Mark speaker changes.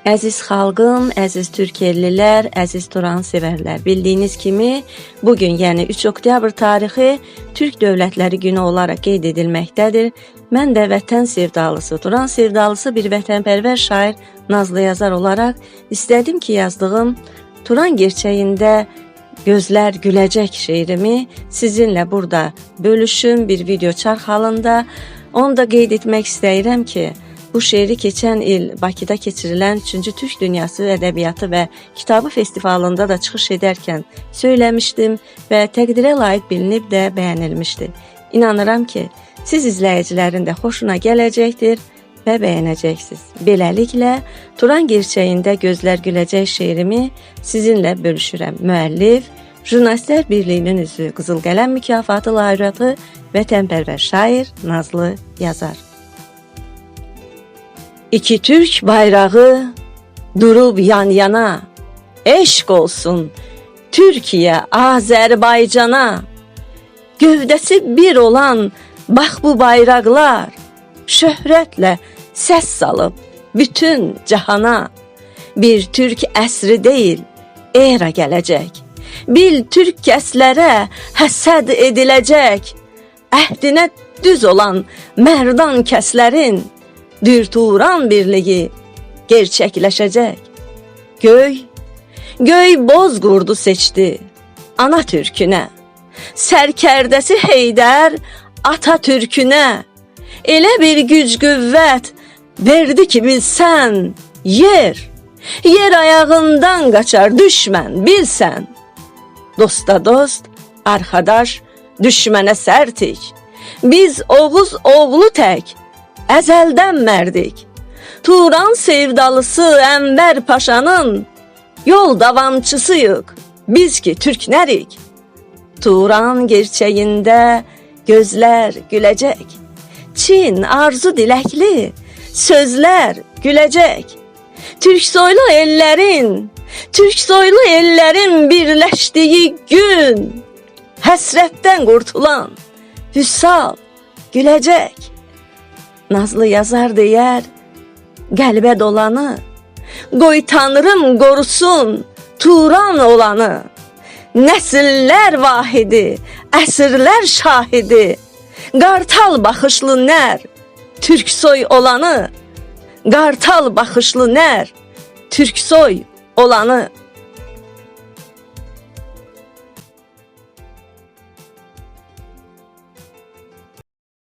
Speaker 1: Əziz xalqım, əziz Türkiyelilər, əziz Turan sevərlər. Bildiyiniz kimi bugün, yəni 3 oktyabr tarixi Türk Dövlətləri Günü olaraq qeyd edilməkdədir. Mən də vətən sevdalısı, Turan sevdalısı bir vətənpərvər şair Nazlı Yazar olaraq istədim ki, yazdığım Turan gerçəyində gözlər güləcək şeirimi sizinlə burada bölüşüm bir video çarx halında. Onu da qeyd etmək istəyirəm ki, bu şeiri keçən il Bakıda keçirilən 3-cü Türk Dünyası Ədəbiyyatı və Kitabı Festivalında da çıxış edərkən söyləmişdim və təqdirə layiq bilinib də bəyənilmişdi. İnanıram ki, siz izləyicilərin də xoşuna gələcəkdir və bəyənəcəksiniz. Beləliklə, Turan gerçəyində gözlər güləcək şeirimi sizinlə bölüşürəm. Müəllif, Jurnalistlər Birliyinin üzvü, Qızıl Qələm mükafatı laureatı, vətənpərvər şair Nazlı Yazar. İki Türk bayrağı durub yan yana, eşq olsun Türkiyə, Azərbaycana. Gövdəsi bir olan bax bu bayraqlar şöhrətlə səs salıb bütün cahana. Bir Türk əsri deyil, era gələcək. Bil Türk kəslərə həsəd ediləcək. Əhdinə düz olan mərdan kəslərin Dür Turan birliyi gerçəkləşəcək. Göy, göy boz qurdu seçdi ana türkünə. Sərkərdəsi Heydər ata türkünə. Elə bir güc qüvvət verdi ki bilsən, yer, yer ayağından qaçar düşmən, bilsən. Dosta dost, arkadaş, düşmənə sərtik. Biz Oğuz oğlu tək, əzəldən mərdik. Turan sevdalısı Ənvər Paşanın yol davamçısıyıq. Biz ki Türklərik. Turan gerçəyində gözlər güləcək. Çin arzu diləkli sözlər güləcək. Türk soylu ellərin, Türk soylu ellərin birləşdiyi gün həsrətdən qurtulan Vüsal güləcək. Nazlı Yazar deyər, qəlbə dolanı, qoy Tanrım qorusun Turan olanı. Nəsillər vahidi, əsrlər şahidi, qartal baxışlı nər, Türk soy olanı, qartal baxışlı nər, Türk soy olanı.